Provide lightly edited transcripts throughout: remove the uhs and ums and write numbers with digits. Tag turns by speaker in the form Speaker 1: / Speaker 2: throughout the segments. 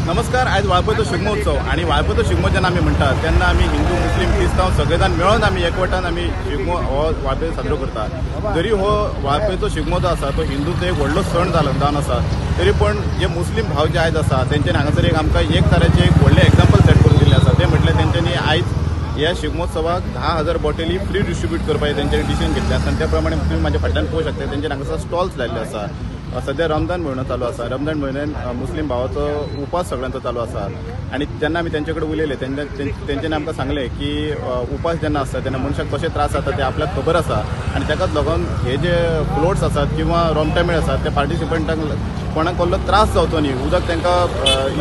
Speaker 1: नमस्कार. आयज वाळपयचो शिगमोत्सव आनी वाळपयचो शिगमो जेन्ना आमी म्हणटात तेन्ना आमी हिंदू मुस्लीम क्रिस्तांव सगळे जाण मेळून आमी एकवटान आमी शिगमो हो वाळपय साजरो करतात. जरी हो वाळपयचो शिगमो जो आसा तो हिंदूचो एक व्हडलो सण जावन आसा, तरी पण जे मुस्लीम भाव जे आयज आसा तेंच्यांनी हांगासर एक आमकां एक तरेचें एक व्हडलें एग्जाम्पल सेट करून दिल्लें आसा. तें म्हटल्यार तेंच्यांनी आयज ह्या शिगमोत्सवाक 10,000 बॉटली फ्री डिस्ट्रिब्यूट करपाचें तेंच्यांनी डिसिजन घेतलें आसा. आनी त्या प्रमाणे तुमी म्हाज्या फाटल्यान पळोवंक शकता तेंच्यांनी हांगासर स्टॉल्स लायिल्ले आसा. सद्या रमजान म्हयनो चालू आसा. रमजान म्हयन्यान मुस्लीम भावाचो उपास सगळ्यांचो चालू आसा आनी जेन्ना आमी तेंचे कडेन उलयले तेंच्यांनी आमकां सांगलें की उपास जेन्ना आसता तेन्ना मनशाक कशे त्रास जाता ते आपल्याक खबर आसा आनी ताकाच लागून हे जे फ्लोट्स आसात किंवा रोमटामेळ आसात ते पार्टिसिपंटांक कोणाक कसलो त्रास जावचो न्ही, उदक तांकां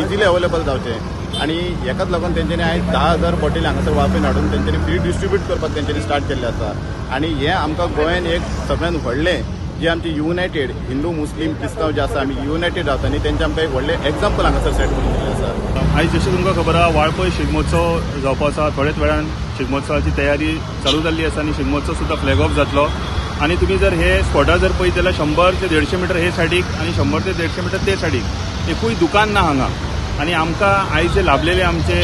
Speaker 1: इजिली अवेलेबल जावचें आनी हेकाच लागून तेंच्यांनी आयज 10,000 बॉटली हांगासर वाळपयन हाडून तेंच्यांनी फ्री डिस्ट्रिब्यूट करपाक तेंच्यांनी स्टार्ट केल्लें आसा. आनी हें आमकां गोंयान एक सगळ्यांत व्हडलें जे आमचे युनायटेड हिंदू मुस्लीम क्रिस्तांव जे आसा आमी युनायटेड रावता न्ही, तेंचे आमकां एक व्हडलें एग्जाम्पल हांगासर सेट करून दिल्लें आसा.
Speaker 2: आयज जशें तुमकां खबर आसा वाळपय शिगमोत्सव जावपा आसा. थोड्याच वेळान शिगमोत्सवाची तयारी चालू जाल्ली आसा आनी शिगमोत्सव सुद्दां फ्लॅग ऑफ जातलो. आनी तुमी जर हे स्पॉटार जर पळयत जाल्यार 100 ते 150 मिटर हे सायडीक आनी 100 ते 150 मिटर ते सायडीक एकूय दुकान ना हांगा. आनी आमकां आयज जे लाभलेले आमचे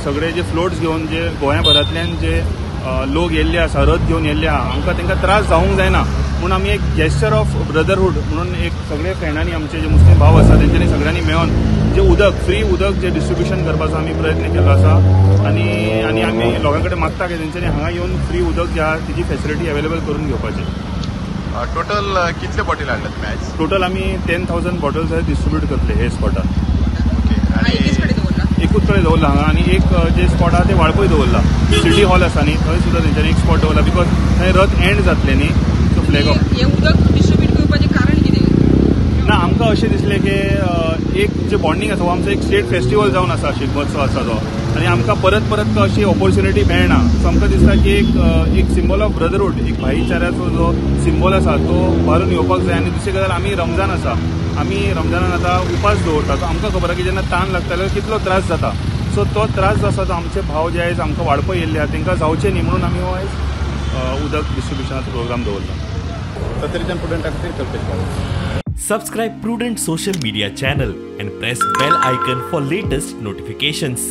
Speaker 2: सगळे जे फ्लोट्स घेवन जे गोंयाभरांतल्यान जे लोक येयल्ले आसा, रथ घेवन येयल्ले आहा, आमकां तांकां त्रास जावंक जायना म्हूण आमी एक जेस्चर ऑफ ब्रदरहूड म्हणून एक सगळे फ्रेंडांनी आमचे जे मुस्लीम भाव आसा तेंच्यांनी सगळ्यांनी मेळोन जे उदक फ्री उदक जे डिस्ट्रिब्युशन करपाचो आमी प्रयत्न केल्लो आसा. आनी आनी आमी लोकां कडेन मागता की तेंच्यांनी हांगा येवन फ्री उदक जे आहा तिची फेसिलिटी अवेलेबल करून घेवपाची.
Speaker 1: टोटल कितले बॉटल हाडले तुमी आयज?
Speaker 2: टोटल आमी 10,000 बॉटल्स डिस्ट्रिब्यूट करतले हे स्पॉटार. एकूच कडेन दवरला हांगा आनी एक जे स्पॉट आहा ते वाळपय दवरला. सिटी हॉल आसा न्ही थंय सुद्दां तेंच्यांनी एक स्पॉट दवरला because थंय रथ एंड जातले न्ही, सो फ्लॅग ऑफ.
Speaker 3: हें उदक डिस्ट्रिब्यूट करपाचें कारण कितें?
Speaker 2: ना, आमकां अशें दिसलें की एक जे बॉन्डिंग आसा हो आमचो एक स्टेट फेस्टिवल जावन आसा शिगमोत्सव आसा तो, आनी आमकां परत परत अशी ऑपॉर्च्युनिटी मेळना. सो आमकां दिसता की एक सिंबॉल ऑफ ब्रदरहूड, एक भाईचाऱ्याचो जो सिंबॉल आसा तो भारून येवपाक जाय. आनी दुसरी गजाल, आमी रमजान आसा, आमी रमजानान आतां उपास दवरता, सो आमकां खबर आसा की जेन्ना ताण लागता जाल्यार कितलो त्रास जाता. सो तो त्रास जो आसा तो आमचे भाव जे आयज आमकां वाळपय येयल्ले आहा तांकां जावचे न्ही म्हणून आमी हो आयज उदक डिस्ट्रिब्युशनाचो प्रोग्राम दवरला.
Speaker 1: सत्तरीच्यान प्रुडंटा खातीर Kalpesh Gawas.
Speaker 4: Subscribe Prudent social media channel and press bell icon for latest notifications.